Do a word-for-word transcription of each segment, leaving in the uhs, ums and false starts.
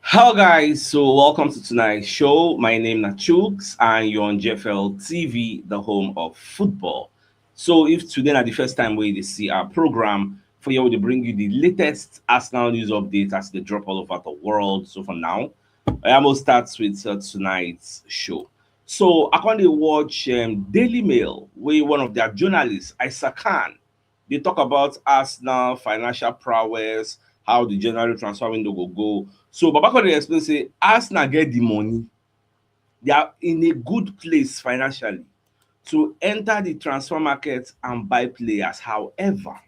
Hello guys, so welcome to tonight's show. My name na Chuks and you're on G F L T V, the home of football. So if today na the first time wey you dey see our program, for here we dey bring you the latest Arsenal news updates as they drop all over the world. So for now, I am going to start with uh, tonight's show. So I come dey watch um, Daily Mail, wey one of their journalists, Isa Khan, dey talk about Arsenal financial prowess, how the January transfer window go go. So Baba come dey explain say Arsenal get the money, they are in a good place financially to enter the transfer market and buy players. However,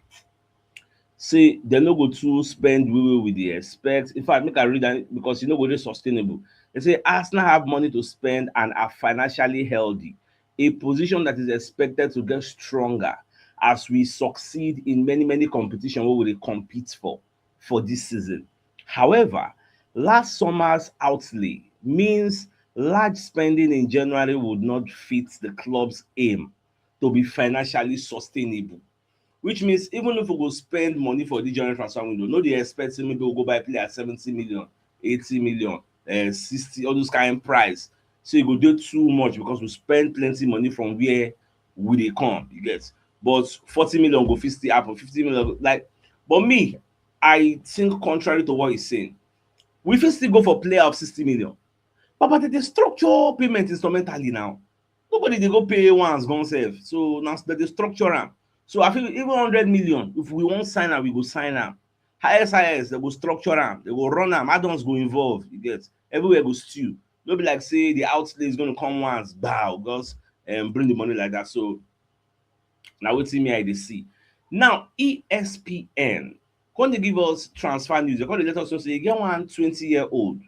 say dem no go too spend the way we dey expect. In fact, make I read am because e no go dey sustainable. They say Arsenal have money to spend and are financially healthy, a position that is expected to get stronger as we succeed in many, many competition wey we dey compete for for this season. However, last summer's outlay means large spending in January would not fit the club's aim to be financially sustainable, which means even if we go spend money for the January transfer window, no dey expect say maybe we go buy player at seventy million, eighty million, uh, sixty, all those kind of price. So e go dey too much because we spend plenty money from where we dey come, you get. But forty million go fit still happen, fifty million, like, but me, I think contrary to what he's saying, we fit still go for player of sixty million. But, but they structure payment instrumentally now. Nobody dey go pay once gone sef. So now they dey structure am. So I feel even hundred million, if we wan sign am, we go sign am. Highest, highest, they go structure am, they go run am, add-ons go involve, you get. Everywhere go stew. No be like say the outlay is gonna come once, bow, just um, bring the money like that. So now wetin me I dey see. Now E S P N come dey give us transfer news. They come dey let us know say e get one twenty year old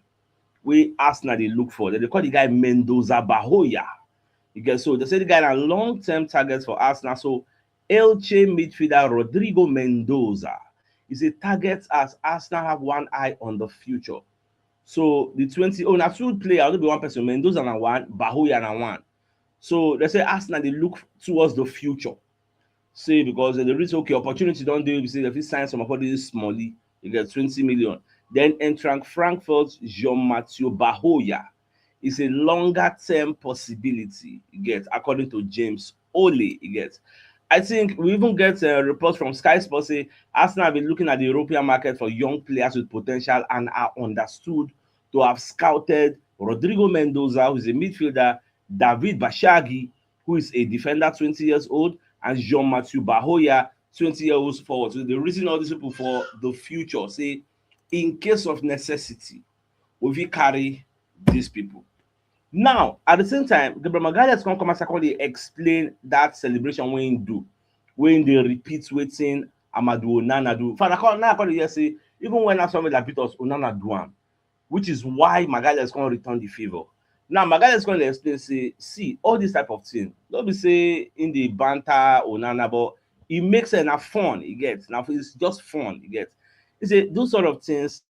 wey Arsenal dey look for. They dey call the guy Mendoza Bahoya. You get, so they say the guy na long-term target for Arsenal. So Elche midfielder Rodrigo Mendoza is a target as Arsenal have one eye on the future. So the twenty, oh, na two player, no be one person. Mendoza na one, Bahoya na one. So they say Arsenal dey look towards the future. Say because the reason, okay, opportunity don dey, we say they fit sign some of all these smallie, you get twenty million. Then Eintracht Frankfurt, Jean-Mathieu Bahoya is a longer term possibility, you get, according to James Ole, you get. I think we even get a report from Sky Sports say Arsenal have been looking at the European market for young players with potential and are understood to have scouted Rodrigo Mendoza, who is a midfielder, David Bashagi, who is a defender, twenty years old, and Jean-Mathieu Bahoya, twenty year old forward. So they reason all these people for the future. Say, in case of necessity, we fit carry these people. Now, at the same time, Gabriel Magalhaes come come as I come dey explain that celebration wey he do, wey he dey repeat wetin Amadou Onana do. For now, now I come dey hear say even when somebody like Vitus Onana do am, which is why Magalhaes come return the favour. Now Magalhaes come dey explain say, see, all this type of thing, no be say in the banter Onana, but e make sense, na fun e get, na it's just fun e get. He say those sort of things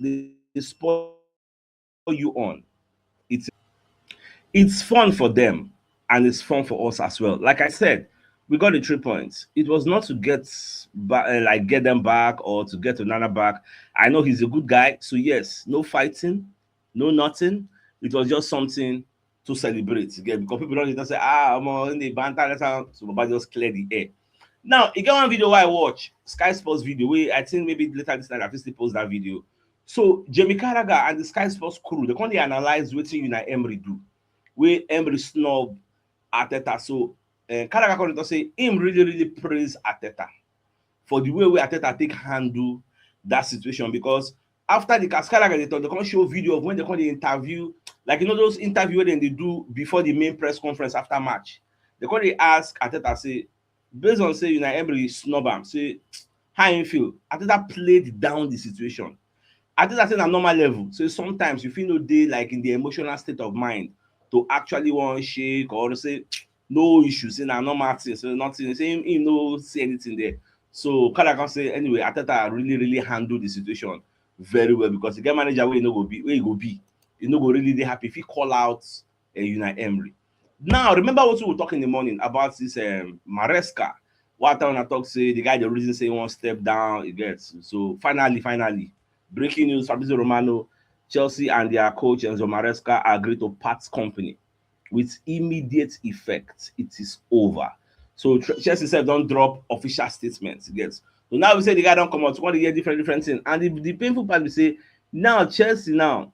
dey spur you on. It's it's fun for them and it's fun for us as well. Like I said, we got the three points. It was not to get back, uh, like get them back or to get Onana back. I know he's a good guy, so yes, no fighting, no nothing. It was just something to celebrate again because people don dey say, ah, I'm in the banter. Let's have, so Baba just clear the air. Now, e get one video wey I watch, Sky Sports video, wey I think maybe later this night I fit still post that video. So Jamie Carragher and the Sky Sports crew, they come dey analyze wetin Unai Emery do, wey Emery snub Arteta. So uh, Carragher come dey talk say him really, really praise Arteta for the way wey Arteta take handle that situation, because after the, as Carragher dey talk, they come show video of when they come dey interview, like, you know, those interview wey dem dey do before the main press conference after match. They come dey ask Arteta say, based on say Unai Emery snub am, say how him feel. Arteta played down the situation. Arteta say na normal level. So sometimes you fit no dey, like, in the emotional state of mind to actually wan shake or say no issue, say na normal thing, so nothing, say him, him no see anything there. So Carragher come say, anyway, Arteta really, really handle the situation very well because the guy manager wey e no go be, wey e go be, e no go really dey happy if he call out uh, Unai Emery. Now, remember what we were talking in the morning about this um, Maresca. What I wanna talk say, the guy, the reason say he won't step down, he gets. So finally, finally, breaking news: Fabrizio Romano Chelsea and their coach Enzo Maresca agree to part company with immediate effect. It is over. So Chelsea said don't drop official statements. Yes. So now we say the guy don't come out. What they hear different different things. And the, the painful part we say now Chelsea now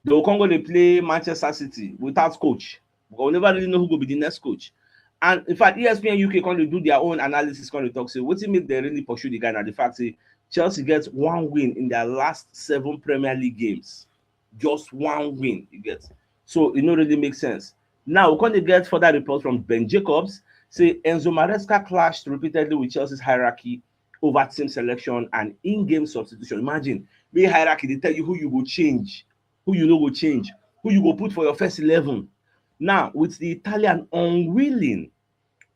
they will come go they play Manchester City without coach. But we never really know who will be the next coach. And in fact, E S P N U K can do their own analysis, can talk say what it mean they really pursue the guy now. The fact say Chelsea gets one win in their last seven Premier League games. Just one win you get. So it no really make sense. Now we can get further reports from Ben Jacobs. Say Enzo Maresca clashed repeatedly with Chelsea's hierarchy over team selection and in-game substitution. Imagine the hierarchy they tell you who you go change, who you no go change, who you go put for your first eleven. Now with the Italian unwilling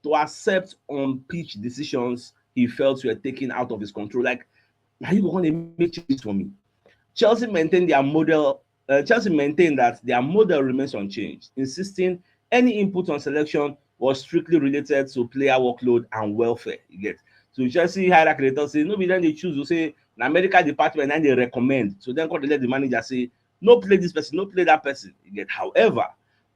to accept on-pitch decisions he felt were taken out of his control. Like, now you go on and make changes for me. Chelsea maintained their model. Uh, Chelsea maintained that their model remains unchanged, insisting any input on selection was strictly related to player workload and welfare. You get so Chelsea hierarchy they say no be then they choose to say the medical department and they recommend. So then call they let the manager say no play this person, no play that person. You get however,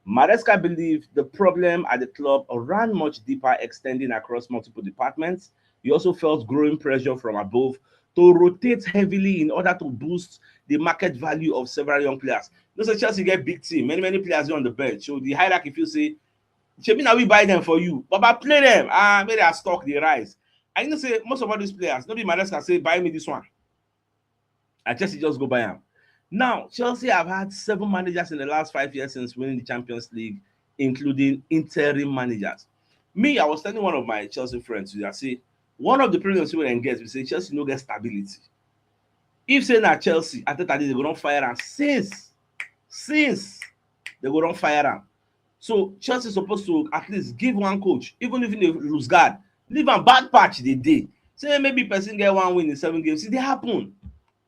Maresca believed the problem at the club ran much deeper, extending across multiple departments. He also felt growing pressure from above to rotate heavily in order to boost the market value of several young players. You know, so Chelsea get big team, many many players on the bench. So the hierarchy feel say, "Shebi na we buy them for you, but by play them, ah, maybe I stock the rise." And you know, say most of all these players, nobody Maresca say buy me this one. I Chelsea just go buy him. Now, Chelsea have had seven managers in the last five years since winning the Champions League, including interim managers. Me, I was telling one of my Chelsea friends, I say, one of the problems we get, we say Chelsea no get stability. If say na Chelsea, Arteta they go not fire him since, since they go not fire him. So Chelsea supposed to at least give one coach, even if they lose guard, leave a bad patch the day. Say maybe person get one win in seven games. It they happen.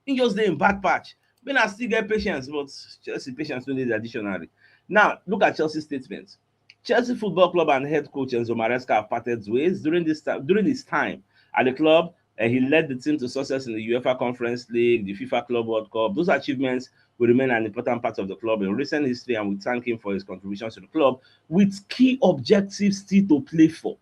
He just dey in bad patch. But I still get patience, but Chelsea patience no dey the dictionary. Now, look at Chelsea statement. Chelsea Football Club and head coach Enzo Maresca have parted ways during this time. During his time at the club, uh, he led the team to success in the UEFA Conference League, the FIFA Club World Cup. Those achievements will remain an important part of the club in recent history, and we thank him for his contributions to the club with key objectives still to play for.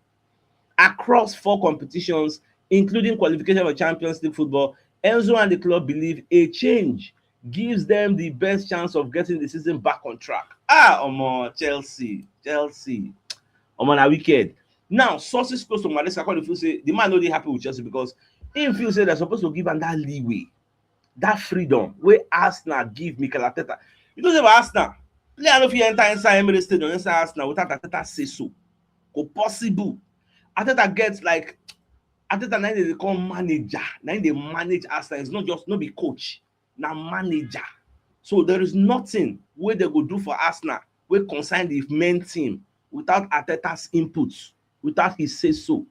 Across four competitions, including qualification for Champions League football, Enzo and the club believe a change gives them the best chance of getting the season back on track. Ah, Omo, Chelsea, Chelsea. Omo, na wicked. Now, sources close to Maresca come feel say the man no dey happy with Chelsea because he feel say they're supposed to give him that leeway, that freedom where Arsenal give Mikel Arteta. You know say Arsenal player no fit enter inside Emirates Stadium inside Arsenal without Arteta say so. Go possible. Arteta gets like Arteta now they call manager. Now they manage Arsenal. It's not just no be coach, now manager. So there is nothing where they go do for Arsenal where concern the main team without Arteta's inputs, without his say so.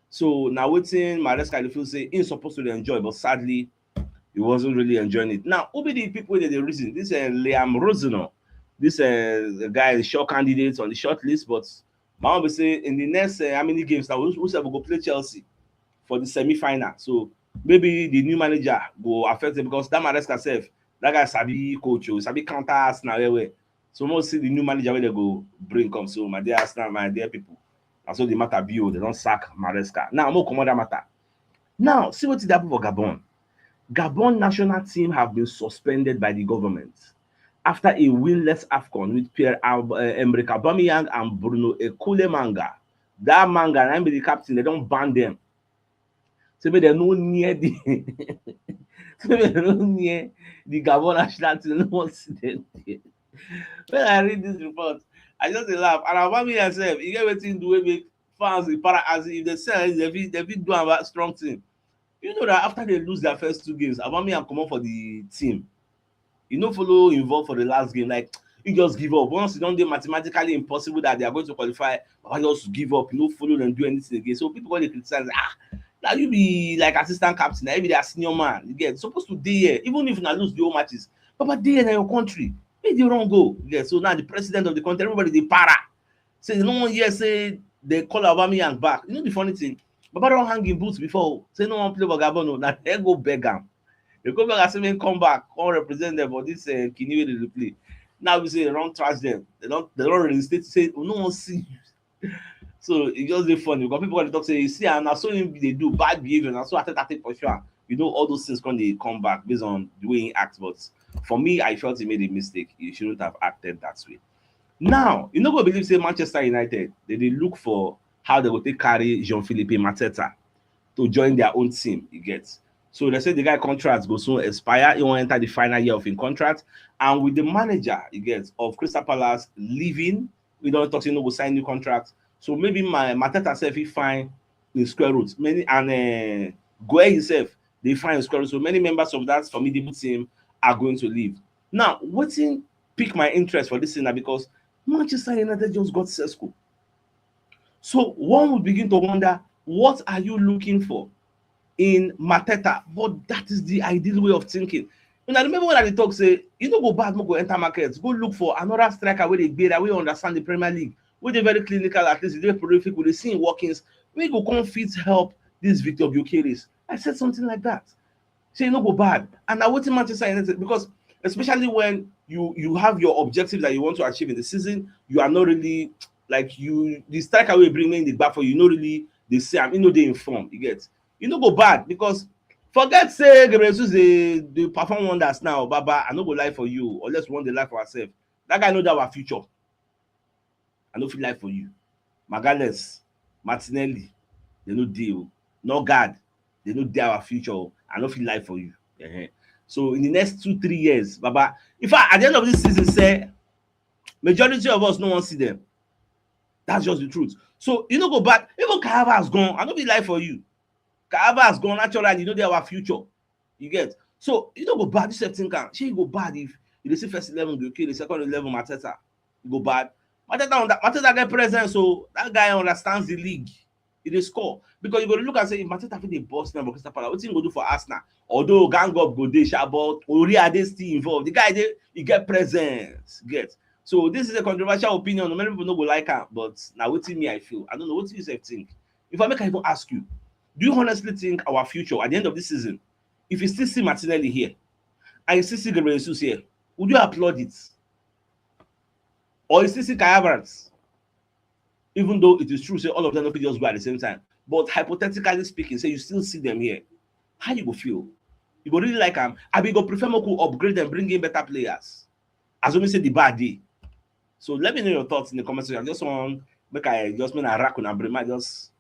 So now waiting Maresca the feel say he's supposed to enjoy, but sadly, he wasn't really enjoying it. Now, who be the people that they reason? This uh, Liam Rosino, this uh, guy is sure candidates on the short list, but my own be say in the next uh, how many games now, who who say we go play Chelsea for the semi-final? So maybe the new manager go affect it because that Maresca self, that guy sabi coach, oh, sabi counter us now. Anyway. So most see the new manager where they go bring come. So my dear Arsenal, my dear people, and so the matter be oh, they don't sack Maresca. Now I'm come that matter. Now see what did happen for Gabon. Gabon national team have been suspended by the government after a winless AFCON with Pierre Ab- uh, Emerick Aubameyang and Bruno Ekulemanga. That manga, and be the captain, they don't ban them. So make they no near the so make they no near the Gabon national team. No want see them there. When I read this report, I just dey laugh. And Aubameyang sef, e get wetin do wey make fans dey para as if they sell, they fit they fit do am strong thing. You know that after they lose their first two games, Aubameyang comot for the team. You no follow involve for the last game. Like you just give up. Once e don dey mathematically impossible that they are going to qualify, Baba just give up. You no follow them do anything again. So people go dey criticize, ah, now you be like assistant captain, now you be their senior man. You get supposed to dey here, even if na lose the whole matches. Baba dey here na your country. Make the run go. You get so now the president of the country, everybody dey para. Say no one here say they call Aubameyang back. You know the funny thing, Baba don hang him boots before. Say no one play for Gabon. Now they go beg am. They go back and say, "Man, come back, come represent them for this uh, kini wey dey play." Now we say they don trash them. They don they don reinstate say we no wan see you. So e just dey funny because people dey talk say, "You see, and na so him dey do bad behavior, na so Arteta take pursue am." You know, all those things come dey come back based on the way he acts. But for me, I felt he made a mistake. He shouldn't have acted that way. Now, you no go believe say Manchester United, they dey look for how they go take carry Jean-Philippe Mateta to join their own team, you get. So they say the guy contract go soon expire. He wan enter the final year of him contract. And with the manager, you get, of Crystal Palace leaving, we don talk say no go sign new contract. So maybe my Mateta sef fit find the square root. Many and uh, Gueye himself dey find square root. So many members of that formidable team are going to leave. Now, wetin pick my interest for this thing na because Manchester United just got Sesko. So one would begin to wonder, what are you looking for in Mateta? But that is the ideal way of thinking. Una remember when I dey talk say, you no go bad, no go enter market, go look for another striker wey dey gbera, wey understand the Premier League, wey dey very clinical, at least dey prolific, we dey see him workings, wey go come fit help this Victor Gyökeres. I said something like that. Say e no go bad. And na wetin Manchester United, because especially when you you have your objective that you want to achieve in the season, you are not really, like, you, the striker wey bring in the back for you, you no really dey see am, you no dey informed, you get. You no go bad because forget say Gabriel Jesus dey dey perform wonders now, Baba. I no go lie for you, unless we wan dey lie for ourselves. That guy no dey our future. I no fit lie for you. Magalhaes, Martinelli, they no dey o. Norgaard, they no dey our future o. I no fit lie for you. Uh-huh. So in the next two, three years, Baba, in fact, at the end of this season, say majority of us no wan see them. That's just the truth. So you no go bad. Even Kai Havertz gone. I no fit lie for you. Kai Havertz gone. Naturally, you no dey our future. You get. So you no go bad. You sef think am. Shey you go bad if you dey see first eleven Gyökeres, the second eleven Mateta? You go bad. Mateta on that Mateta get presence, so that guy understands the league. He dey score because you go look and say if Mateta fit dey burst now for Crystal Palace, wetin he go do for Arsenal? Although gang up go dey sha, but Ori Ade still involved. The guy dey, he get presence, get. So this is a controversial opinion. Many people no go like am, but na wetin me I feel. I don't know, wetin you sef think. If I make I even ask you, do you honestly think our future at the end of this season, if you still see Martinelli here and you still see Gabriel Jesus here, would you applaud it? Or you still see Kai Havertz? Even though it is true say all of them no fit just go at the same time, but hypothetically speaking, say you still see them here, how you go feel? You go really like am? Abi you go prefer make we upgrade them, bring in better players? Assuming say the bar dey. So let me know your thoughts in the comment section. I just want make I just make I rack una brain. I just,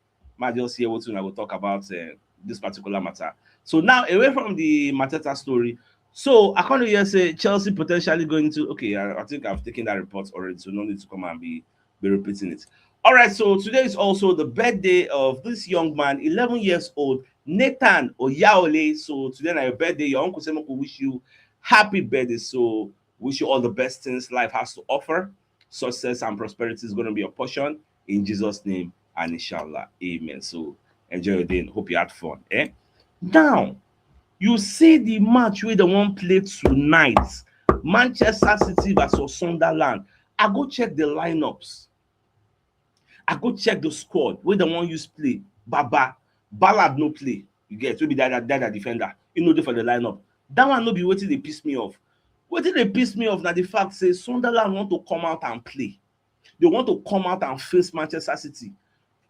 I just hear wetin una go talk about uh, this particular matter. So now, away from the Mateta story, so I come hear say Chelsea potentially going to, okay, I, I think I've taken that report already, so no need to come and be be repeating it. All right, so today is also the birthday of this young man, eleven years old, Nathan Oyaole. So today na your birthday. Your uncle Semoko wish you happy birthday. So wish you all the best things life has to offer. Success and prosperity is going to be your portion in Jesus' name and inshallah. Amen. So enjoy your day and hope you had fun. Eh? Now, you see the match wey dem wan play tonight, Manchester City versus Sunderland. I go check the lineups. I go check the squad wey dem wan use play. Baba, Ballard no play. You get, wey be that, that, that defender. He no dey for the lineup. That one no be wetin dey piss me off. Wetin dey piss me off na the fact say Sunderland want to come out and play. They want to come out and face Manchester City.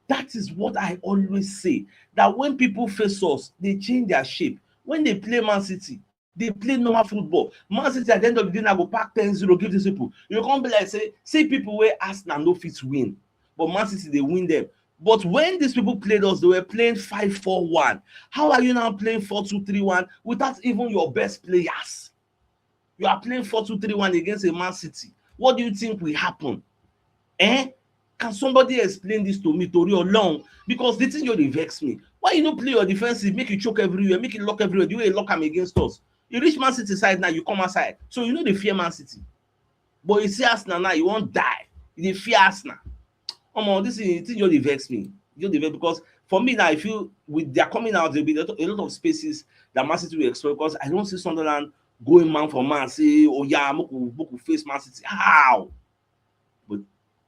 That is what I always say, that when people face us, they change their shape. When they play Man City, they play normal football. Man City, at the end of the day, now go pack ten zero, give these people. You can't be like say, see people where Arsenal no fit win, but Man City, they win them. But when these people played us, they were playing five four one. How are you now playing four two three one without even your best players? You are playing four two three one against a Man City. What do you think will happen? Eh? Can somebody explain this to me, Tori Olong? Because the thing you dey vex me. Why you no play your defensive, make you choke everywhere, make you lock everywhere, the way you lock am against us? You reach Man City side now, you come outside. So you no dey fear Man City. But you see Arsenal now, you wan die. You dey fear Arsenal. Omo, this thing, thing just dey vex me. Just dey vex because for me now, I feel with their coming out, there'll be a lot, a lot of spaces that Man City will exploit because I don't see Sunderland going man for man, say, "Oh yeah, make we, make we face Man City." How? But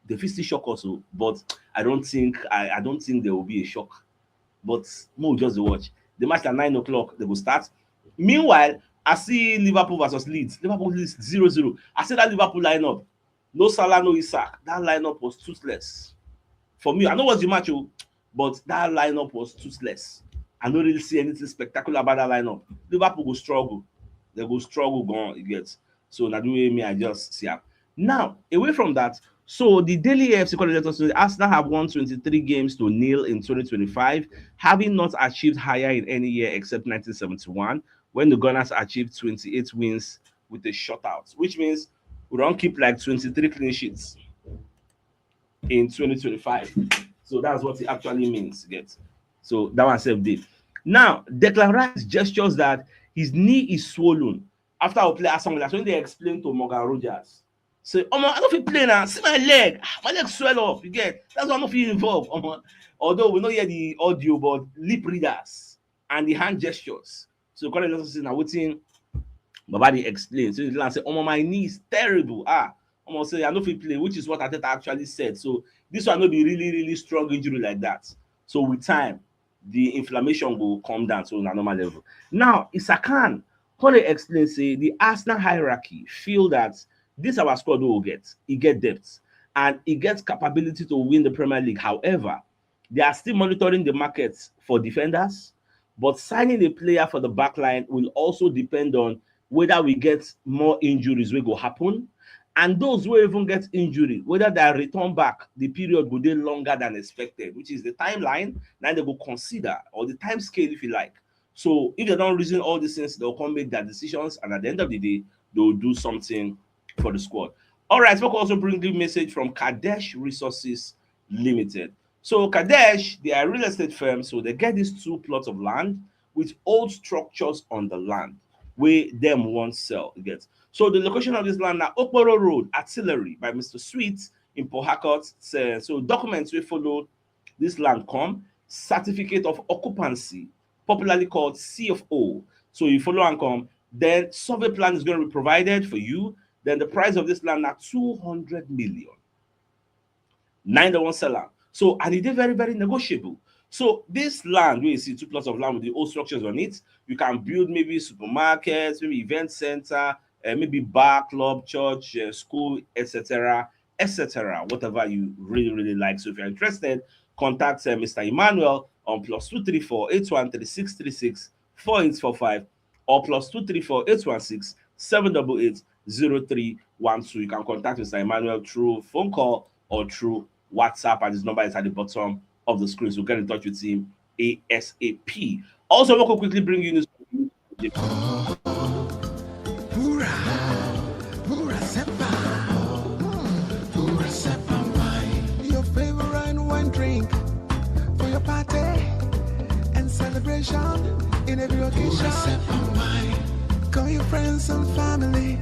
they fit still shock us o. But I don't think, I, I don't think there will be a shock. But make we just dey watch. The match at nine o'clock, they go start. Meanwhile, I see Liverpool versus Leeds. Liverpool Leeds zero zero. I see that Liverpool lineup. No Salah, no Isak. That lineup was toothless. For me, I know what's the match, oh, but that lineup was toothless. I don't really see anything spectacular about that lineup. Liverpool go struggle. They go struggle going, you get. So now the way me, I just see am. Now, away from that, so the Daily A F C calendar tells us Arsenal have won twenty-three games to nil in twenty twenty-five, having not achieved higher in any year except nineteen seventy-one, when the Gunners achieved twenty-eight wins with a shutout, which means we don't keep like twenty-three clean sheets in twenty twenty-five. So that's what it actually means, you get. So that one self did. Now, Declan Rice gestures that his knee is swollen after a play at someone. That's when they explain to Morgan Rogers. Say, "Omo, I don't feel play now. See my leg. Ah, my leg swell up. You get. That's why I don't feel involved." Omo. Although we don't hear the audio, but lip readers and the hand gestures. So Colin Nelson say, "Now waiting." Baba dey explain. So he say, "Omo, my knee is terrible. Ah, Omo, say I no fit play," which is what Arteta actually said. So this one no be really, really strong injury like that. So with time, the inflammation will come down to a normal level. Now, Isakan, how they explain say the Arsenal hierarchy feel that this our squad will get, he get depth, and he gets capability to win the Premier League. However, they are still monitoring the market for defenders, but signing a player for the back line will also depend on whether we get more injuries wey go happen, and those who even get injury, whether they return back, the period go dey longer than expected, which is the timeline now they go consider, or the time scale if you like. So if they don't reason all these things, they'll come make their decisions, and at the end of the day, they'll do something for the squad. All right, so we can also bring the message from Kadesh Resources Limited. So Kadesh, they are a real estate firm, so they get these two plots of land with old structures on the land where them won't sell. You get. So the location of this land now, Okporo Road, Artillery by Mister Sweet in Port Harcourt. So, so documents will follow this land come, certificate of occupancy, popularly called C F O. So you follow and come, then survey plan is going to be provided for you. Then the price of this land now two hundred million. Nine the one seller. So, and it is very, very negotiable. So this land where you see two plots of land with the old structures on it, you can build maybe supermarkets, maybe event center, uh, maybe bar, club, church, uh, school, et cetera, et cetera. Whatever you really, really like. So if you're interested, contact uh, Mister Emmanuel on plus two three four eight one three six three six four eight four five or plus two three four eight one six seven double eight zero three one two. You can contact Mister Emmanuel through phone call or through WhatsApp, and his number is at the bottom of the screen. So get in touch with him ASAP. Also, we could quickly bring you news. Pura, pura sepa, pura sepa wine. Your favorite wine drink for your party and celebration in every occasion. Pura sepa wine. Call your friends and family.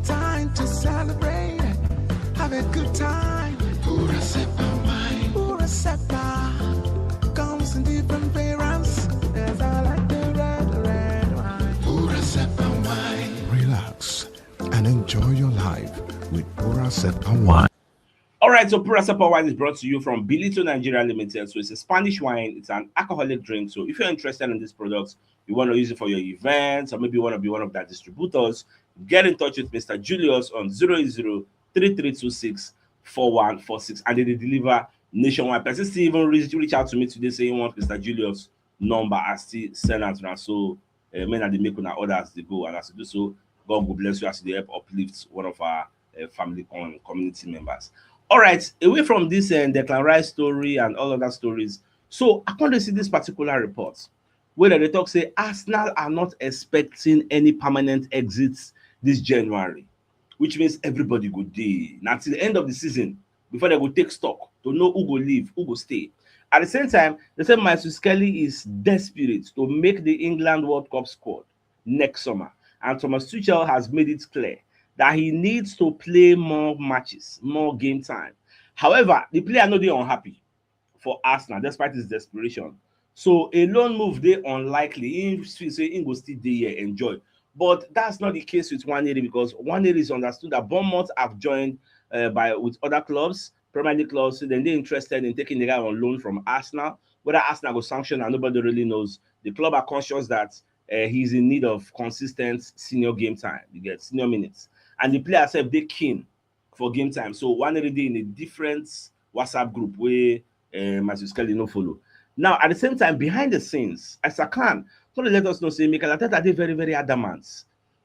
Time to celebrate. Have a good time. Pura sepa wine. Pura sepa comes in different variants. There's a like the red, red wine. Pura sepa wine. Relax and enjoy your life with Pura sepa wine. All right, so Pura Sepa Wine is brought to you from Bilito Nigeria Limited. So it's a Spanish wine. It's an alcoholic drink. So if you're interested in this product, you want to use it for your events, or maybe you want to be one of their distributors, get in touch with Mister Julius on zero eight zero three three two six four one four six, and they dey deliver nationwide. Person still even reach, reach out to me today saying he wants Mister Julius number. I still send out now. So uh, men are the make una orders they go, and as you do so, God will bless you as you help uplift one of our uh, family com- community members. All right, away from this uh, Declan Rice story and all other stories, so I can't see this particular report where they talk say Arsenal are not expecting any permanent exits this January, which means everybody go dey now till the end of the season before they go take stock to know who go leave, who go stay. At the same time, they say Michael Skelly is desperate to make the England World Cup squad next summer, and Thomas Tuchel has made it clear that he needs to play more matches, more game time. However, the player no dey unhappy for Arsenal despite his desperation. So a loan move dey unlikely. He feel say he go still dey here enjoy. But that's not the case with Nwaneri, because Nwaneri is understood that Bournemouth have joined uh, by with other clubs, Premier League clubs. So then they're interested in taking the guy on loan from Arsenal. Whether Arsenal go sanction, and nobody really knows. The club are conscious that uh, he's in need of consistent senior game time. You get senior minutes, and the player sef dey keen for game time. So Nwaneri dey in a different WhatsApp group wey uh, Matthew Skelly no follow. Now, at the same time, behind the scenes, Issa Khan come let us know say Mikel Arteta dey very, very adamant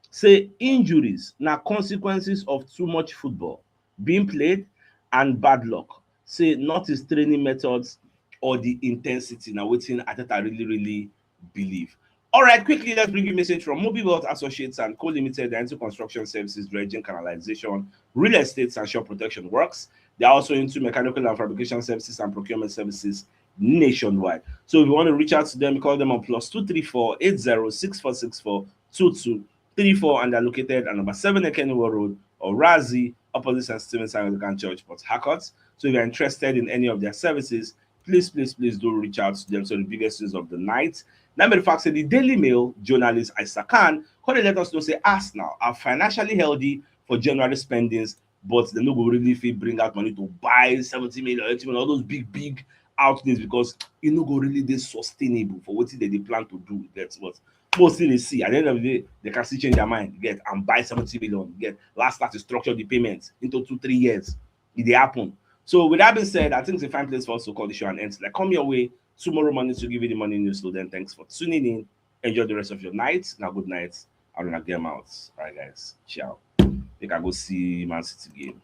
say injuries na consequences of too much football being played and bad luck. Say not his training methods or the intensity. Now, wetin Arteta really, really believe. All right, quickly, let's bring you a message from Mobile World Associates and Co Limited. They're into construction services, dredging, canalization, real estate, and shore protection works. They're also into mechanical and fabrication services and procurement services nationwide. So if you want to reach out to them, call them on plus two three four eight zero six four six four two two three four, and they're located at number seven Ekeniwo Road, Orazi, opposite St. Stephen's Anglican Church, Port Harcourt. So if you're interested in any of their services, please, please, please do reach out to them. So the biggest news of the night. Now, the fact that the Daily Mail journalist Issa Khan come let us know say Arsenal are financially healthy for January spendings, but they no go really fit bring out money to buy seventy million, eighty million, all those big, big outlays, because e no go really dey sustainable for wetin dem dey plan to do. That's what most still dey see. At the end of the day, they can still change their mind, get, and buy seventy million, get, last last to structure the payment into two, three years. It dey happen. So with that being said, I think it's a fine place for us to call the show and end. Like, come your way tomorrow morning to give you the morning news. So then, thanks for tuning in. Enjoy the rest of your night. Now, good night. I don't get out. All right, guys. Ciao. Make I go see Man City game.